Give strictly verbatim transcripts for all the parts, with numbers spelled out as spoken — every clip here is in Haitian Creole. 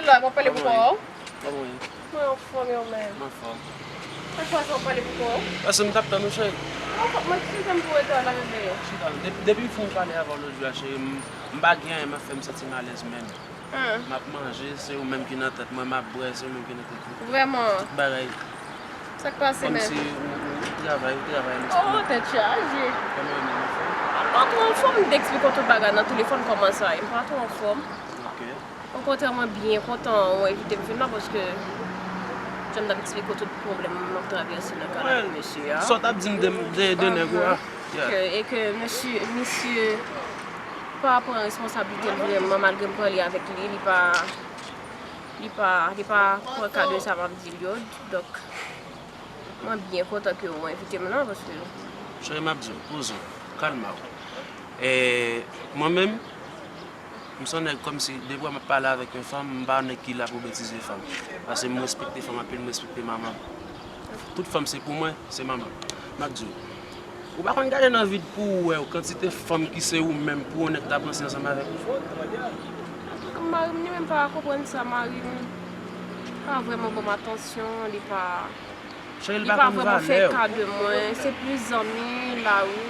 Sa, w ap pale pou kò w? Kòman w ye? Mwen anfòm, e ou menm? Mwen anfòm. Chak fwa sa w ap pale pou kò w? Paske m t ap tann ou, cheri. Mwen anfòm, mwen, eskize m pou reta la, bebe. Chita, depi, depi m fin pale avè w lòt jou a, cheri, m, m pa gen anyen m ap fè m santi m alèz menm. M ap manje, se ou menm ki nan tèt mwen, m ap bwè, se ou menm ki nan tèt mwen. Vrèman? Tout bagay. Sa k pase, menm? Kòmsi ou, ou, ou travay, ou travay, m... Oh, tèt chaje. Kòman w ye, m anfòm? M pa twò anfòm, m te eksplike w tout bagay nan telefòn kòman sa ye. M pa twò anfòm. Ok. Okontrè, mwen byen kontan ou envite m vin la paske jan m t ap eksplike w tout pwoblèm m ap travèse nan kay la avèk mesye a. Sa w t ap di m de, de, de nèg ou a. Yeah. Ke, e ke mesye, misye pa pran responsablite l vrèman, malgre m pale avèk li, li pa, li pa, li pa pran ka de sa m ap di l yo. Donk, mwen byen kontan ke ou envite m la, paske... Cheri, m ap di w, poze w, kalme w. E, mwen menm, m se yon nèg kòmsi, depi w ap pale avèk yon fanm, m pa yon nèg ki la pou betize fanm. Paske m respekte fanm anpil, m respekte manman m. Tout fanm se pou mwen, se manman m. M ap di w, ou pa konn gade nan vid pou ou wè kantite fanm ki se ou menm pou yon nèg ta panse ansanm avèk ou? Mari m li menm pa konprann sa, mari m pa vrèman ban m atansyon, li pa, li pa vrèman fè ka de mwen, se plis zanmi, lari,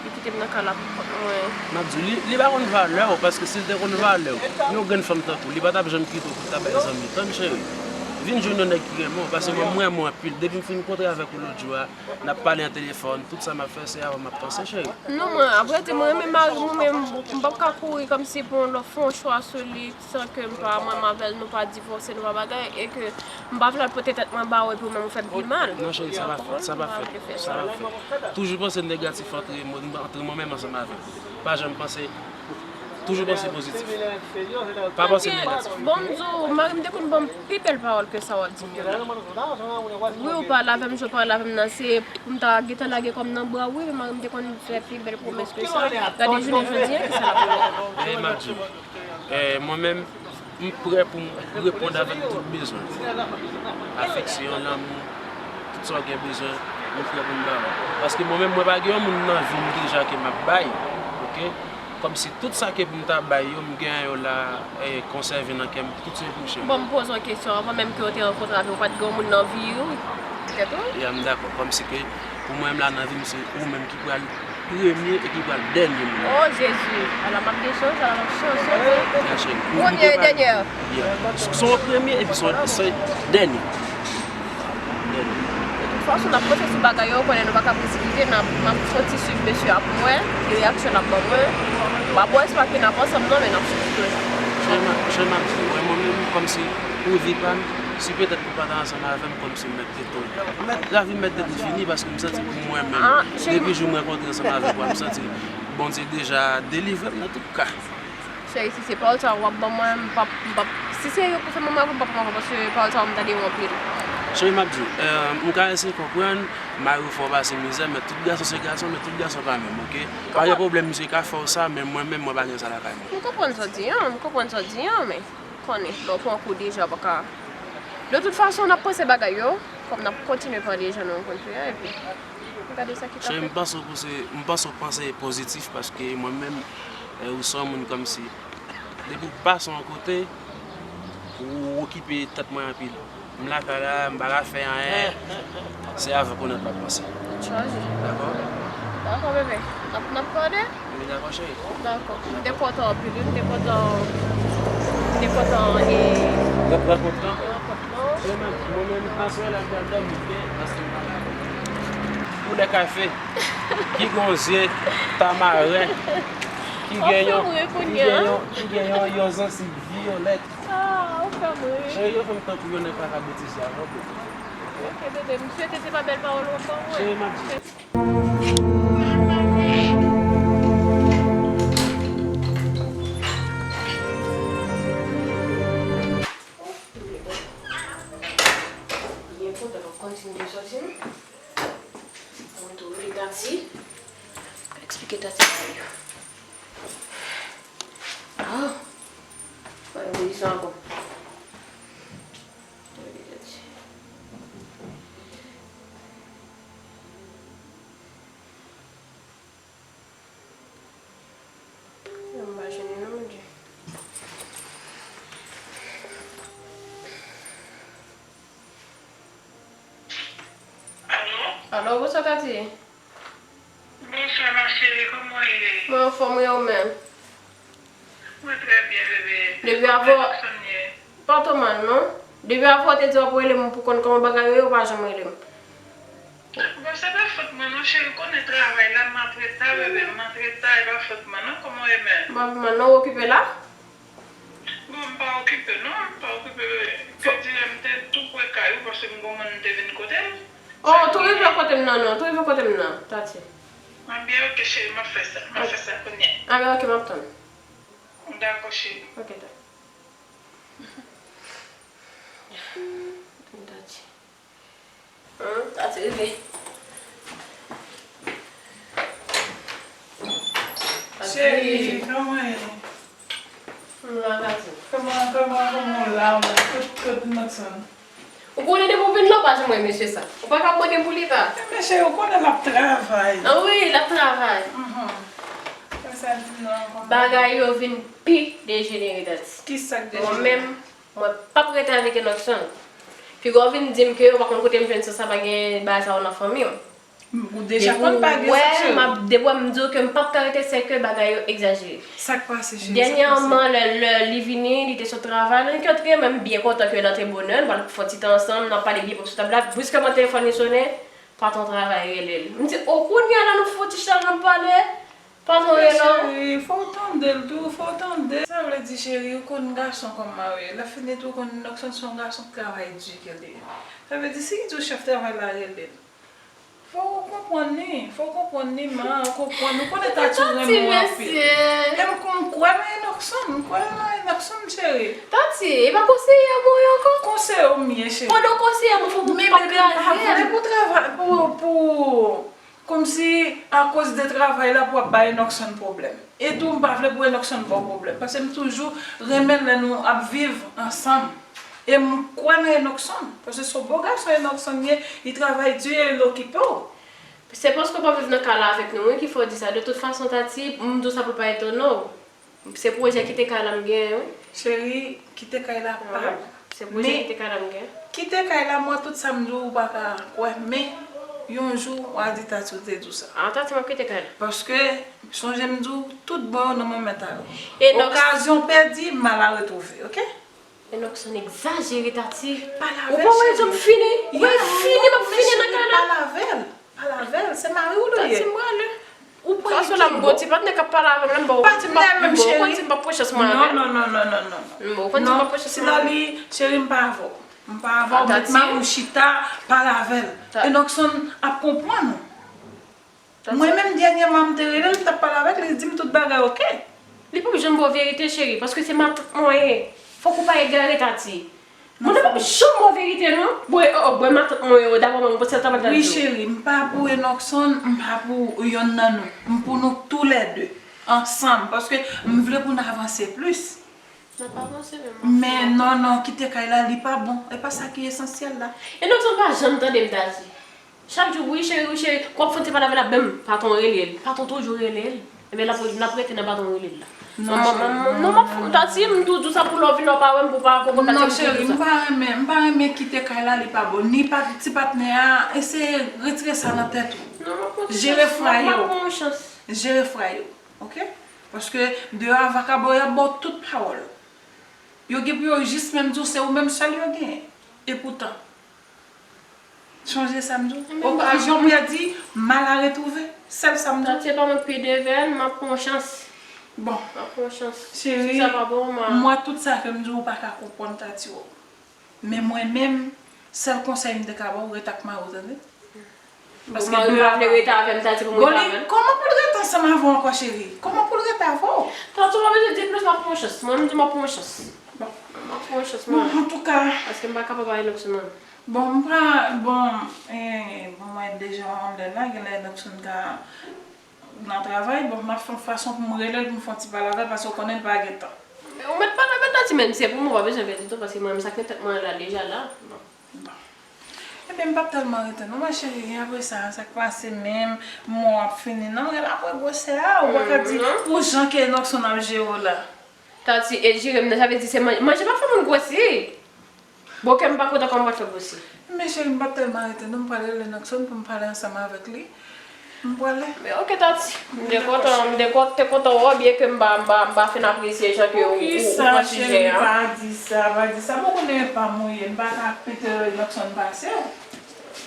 li kite m nan kay la pou kont mwen. M ap di w, li, li pa konn valè w, paske si l te konn valè w, yon grenn fanm tankou w, li pa t ap janm kite w pou l ta bay zanmi. Tann, cheri. Vin jwenn yon nèg ki renmen w, paske mwen, m renmen w anpil. Depi m fin kontre avèk ou lòt jou a, n ap pale nan telefòn, tout sa m ap fè, se avè w m ap panse, cheri. Non, mwen, apre tou, mwen renmen mari m, mwen menm, m p ap ka kouri kòmsi pou yon lòt fè yon chwa sou li, san ke m pa, mwen menm avè l, nou pa divòse, nou pa bagay, e ke m pa vle al pote tèt mwen ba ou, epi ou menm ou fè m pi mal. Non, cheri, sa pa fèt, sa pa fèt, sa pa fèt. Toujou panse negatif antre mwen, antre mwen menm ansanm avè w. Pa janm panse Toujou panse pozitif. Pa panse negatif. Bon, m di w, mari m te konn ban m pi bèl pawòl ke sa w ap di m yo la. Wi, ou pale avè m, jan w pale avè m nan, se pou m ta gentan lage kò m nan bra w, wi, men mari m te konn fè pi bèl pwomès ke sa. Gade jounen jodi a, kisa l ap fè? E m ap di w, e, mwen menm, m prè pou m reponn avèk tout bezwen. Afeksyon, lanmou, tout sa w gen bezwen, m prè pou m ba w. Paske mwen menm, mwen pa gen yon moun nan vi m deja ke m ap bay, oke? Kòmsi tout sa ke pou m ta bay yo, m gen yo la, e, konsève nan kè m, tout se pou Cheri. Bon, m poze w kesyon, anvan menm ke w te rankontre avè l, ou pa t gen yon moun nan vi w? Petèt ou? Ya, m dakò. Kòmsi ke pou mwen menm la nan vi m, se ou menm ki pral premye e ki pral dènye moun. Oh, Jezi! Ala m ap gen chans, ala m ap chans, chans. Ya, cheri. Premye e dènyè. Ya. Se yon premye epi se yon, se dènye. De tout fason, n ap panse sou bagay yo, konnen nou pa ka presipite, n ap, m ap soti swiv mesye a pou m wè ki reyaksyon l ap ban mwen. M pa bon espwa ke n ap ansanm non, men n ap swiv tou. Cheri, m ap, cheri, m ap di w, wè, mwen menm, kòmsi pou vi pa m, si petèt ou pa t ansanm avè m, kòmsi m mèt te tou. Mèt, lavi m mèt te tou fini, paske m santi pou mwen menm, depi jou m rankontre ansanm avèk ou a, m santi Bondye deja delivre m nan tout ka. Cheri, si se pawòl sa w ap ban mwen, m p ap, m p ap, si se yo pou fè mwen mal, m p ap pran, paske pawòl sa yo m tande yo anpil. Cheri, m ap di w, eh, m ka eseye konprann, mari w fè w pase mizè, men tout gason se gason, men tout gason pa menm, oke? Pa gen pwoblèm, misye ka fè w sa, men mwen menm, mwen pa gen sa lakay mwen. M konprann sa w di an, m konprann sa w di an, men konnen, lè w pran kou deja, w pa ka. De tout fason, n ap panse bagay yo, kòm n ap kontinye pale jan nou konn fè a, epi gade sa ki ka fèt. Cheri, m panse w panse, m panse w panse pozitif, paske mwen menm, eh, ou se yon moun kòmsi, depi w pase yon kote, ou okipe tèt mwen anpil. M lakay la, m pa ka fè anyen. Se avè w konnen m ap panse. Tèt chaje. Dakò? Dakò, bebe. N ap, n ap pale? Wi, dakò, cheri. Dakò. M te kontan anpil, wi. M te kontan, m te kontan, e, rankont lan. Rankont lan. Mwen menm, mwen menm, aswè la, m pral dòmi byen, paske m pale avè w. Koulè kafe, ki gon zye tamaren, ki gen yon, ki gen yon, ki gen yon, yon zansiv vyolèt. Ah, ou fè m ri. Cheri, yo fè m tankou yon nèg pa ka betize avè w, bebe. Ok, bebe, m swete se pa bèl pawòl w ap ban mwen. Cheri, m ap di. Byen kontan, n ap kontinye sòti nou. Mwen tou rele Tati. Eksplike Tati bagay yo. Ah! Mwen rele sa ankò. Yo, m pa jwenn li non, Bondye. Alo, bonswa Tati. Bonswa ma chérie, kòman w ye? Mwen anfòm, e ou menm? Mwen trè byen bebe. Depi avè w, pa twò mal non. Depi avè w te di w ap rele m pou konn kòman bagay yo ye, ou pa janm rele m. Bon, se pa fòt mwen non cheri, ou konnen travay la, m ap reta bebe, m ap reta, e pa fòt mwen non, kòman w ye menm? M pa pi mal non, ou okipe la? Bon, m pa okipe non, m pa okipe. Kèdire m te tou pre kay ou paske m gon moun m te vin kote l. Oh, tou rive kote m nan non, tou rive kote m nan, Tati. Anben ok cheri, m ap fè sa, m ap fè sa kounye a. Anben ok, m ap tann. Dakò cheri. Ok, ta. Tati. Hum, Tati rive. Cheri, kòman ye? M la, Tati. Kòman, kòman, kòman w la, w la, kot, kot Nòkson? Ou konnen depi w vin la, w pa janm wè mesye sa. Ou pa ka ap manke pou li, pa. Ebyen, cheri, ou konnen l ap travay. Ah wi, l ap travay. Mhm. Sa di non, kòman? Bagay yo vin pi dejenere, Tati. Kisa k dejenere? Mwen menm, Mwen p ap rete avèk Enockson. Piga w vin di m ke ou pa konn kote m jwenn sa, sa pa gen bagay sa yo nan fanmi w. Ou deja konn pa gen sa, cheri. Depi w wè m ap, depi w wè m di w ke m p ap ka rete, se ke bagay yo egzajere. Sa k pase, cheri? Sa k pase? Dènyèman, lè, lè li vini, li te sot travay, nou te antre, mwen m byen kontan ke l antre bonè, nou pral fè yon ti tan ansanm, n ap pale byen pwòp sou tab la. Briskman, telefòn li sonnen, patwon travay rele l. M di, o, kounye a la nou fè yon ti chita, n ap pale. Patwon rele w. Cheri, fò w tande l tou, fò w tande l. Sa vle di, cheri, ou konn gason kòman yo ye. Lè fini tou, ou konn Nòkson se yon gason k travay di ke l ye. Sa vle di, si li di w chèf travay la rele l, fò w konprann li, fò w konprann li, man, konprann. Ou konnen Tati renmen w anpil. E m, m kwè nan Nòkson, m kwè nan Nòkson, cheri. Tati, e pa konseye mwen ye ankò? Konseye w m ye, cheri. Pandan w konseye mwen, fòk ou pa kraze m. Men, men m pa vle pou travay, pou, pou Kòmsi akoz de travay la pou w ap bay Enockson pwoblèm. E tou m pa vle pou Enockson ba w pwoblèm. Paske m toujou renmen lè nou ap viv ansanm. E m kwè nan Enockson. Paske se yon bon gason Enockson ye, li travay di e l okipe w. Se paske w pa viv nan kay la avèk nou wi ki fè w di sa. De tout fason, Tati, m di w sa pou l pa etone w. Se pwojè kite kay la m genyen wi. Cheri, kite kay la pa bon. Se pwojè kite kay la m genyen. Kite kay la, mwen tout sa m di w ou pa ka kwè, men yon jou w a di Tati w te di w sa. A, Tati, m ap kite kay la. Paske, sonje m di w, tout bon yo nan men mèt a yo. Okazyon pèdi, mal a retwouve, oke? Enockson egzajere, Tati. Ou pa wè jan m fini? Ou wè fini, m ap fini nan kay la. Pale avè l. Pale avè l, se mari w li ye. Tati, m prale. Ou pran yon ti bout. Sa se la m gon ti patnè k ap pale avè m la, m ba w, ou konn si m p ap, m konn si m p ap pran chans mwen avè l. Non, non, non, non, non, non. M ba w, ou konn si m p ap pran chans mwen avè l. Non, Silali, cheri, m pa avè w. M pa avè w, met mari w chita, pale avè l. Enockson ap konprann ou. Mwen menm, dènyèman, m te rele l, m t ap pale avè l, li di m tout bagay oke. Li p ap janm ba w verite, cheri, paske se matant mwen ye. Fòk ou pa egare, Tati. Moun nan p ap janm ba w verite non. Bon, e, o, o, bon, e matant mwen yo, daprè mwen, bon, se sa m t ap di w. Wi, cheri, m pa pou Enockson, m pa pou yonn nan nou. M pou nou toulède, ansanm, paske m vle pou n avanse plis. N ap avanse, men m ap fè. Men non, non, kite kay la, li pa bon. E pa sa ki esansyèl la. Enockson pa janm tande m, Tati. Chak jou, wi cheri, wi cheri, w ap fè yon ti pale avè l, menm patwon rele l. Patwon toujou rele l. Ebyen, l ap, l ap rete nan patwon rele l la. Non, cheri, non, non, non. Tati, m tou di w sa pou lè w vini, w pa wè m, pou w pa konprann sa m di w sa. Non, cheri, m pa renmen, m pa renmen kite kay la, li pa bon. Ni pa, ti patnè a, eseye retire sa nan tèt ou. Non, m ap pran ti chans. Jere fwaye w. M ap pran yon chans. Jere fwaye w, oke? Paske deyò a vakabon yo ap ba w tout pawòl. Yo gen pou yo jis menm di w se ou menm sèl yo genyen. Epoutan, Sonje sa m di w. Okazyon pèdi, mal a retwouve. Sèl sa m di w. Tati, e pa mwen k pi devèn, m ap pran yon chans. Bon. M ap pran yon chans. Cheri, si sa pa bon, m a. M wè tout sa ke m di w, ou pa ka konprann Tati o. Men mwen menm, sèl konsèy m te ka ba w, ret ak mari w, tande? Paske mari m pa vle rete avè m, Tati, pou m rete avè l. Kòman pou l rete ansanm avè w ankò, cheri? Kòman pou l rete avè w? Tati, ou pa bezwen di plis, m ap pran yon chans. Mwen, m di m ap pran yon chans. Bon. M ap pran yon chans, mwen. Bon, antouka. Paske m pa kapab avè Enockson, non. Bon, m pa, bon, e, bon, mwen deja yon lè la, genlè Enockson ka nan travay, bon, m ap fè yon fason pou m rele l, pou m fè yon ti pale avè l, paske w konnen l pa gen tan. Ou mèt pale avè l, Tati, men se pou mwen, ou pa bezwen pèdi tan, paske mwen menm sa k nan tèt mwen la, deja la. Bon. Bon. Ebyen, m p ap tèlman rete, non, ma chérie, apre sa, sa k pase menm, mwen w ap fini, non, rele apre gwosè a, ou pa ka di, pou jan ke Enockson ap jere w la. Tati, e jere m nan, sa vle di se manje, manje pa fè moun gwosi. Bon, kè m pa kontan, kòman m pral fè pou si? Men cheri, m p ap tèlman rete non, m pral rele Nokson pou m pale ansanm avèk li. M prale. Men oke, Tati. M te kontan, m te kon-, te kontan wè w, byen ke m pa, m pa, m pa fin apresye jan ke ou, ou, ou pran sijè a. Poukisa, cheri, pa di sa, pa di sa. Bon, konnen pa mwen ye, m pa ka pete Nokson pase w.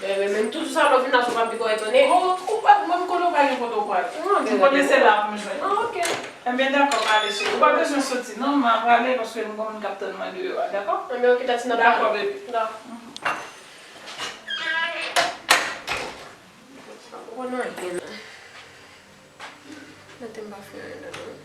Men, men, men toujou sa, lè w vin la, sou pa m pi kò etone. Ou, ou pa, mwen, m konnen w pa gen kote w pral. M konnen se la pou m jwenn ou. Ah, oke. Ebyen, dakò, m ale, cheri. Ou pa bezwen soti, non, m a prale, paske m gon moun k ap tann mwen deyò a, dakò? Ebyen, oke, Tati, n ap pale. Dakò, baby. Dakò. Ou konn anyen la. Mete m pa fè anyen la, non.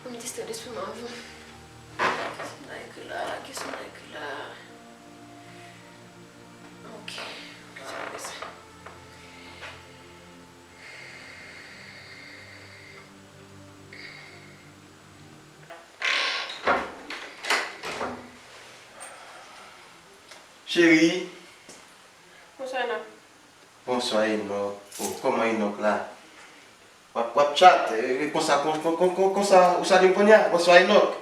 Pou m distrè lespri m avan. Kisa m ta ekri la? Kisa m ta ekri la? Ok. Kisa m ta ekri sa? Cheri. Bonswa, Enòk. Bonswa, Enòk. Oh, kòman Enòk la? W ap, w ap tchat, e, e konsa, kon, kon, kon, kon, konsa, ou salye m kounye a? Bonswa, Enòk.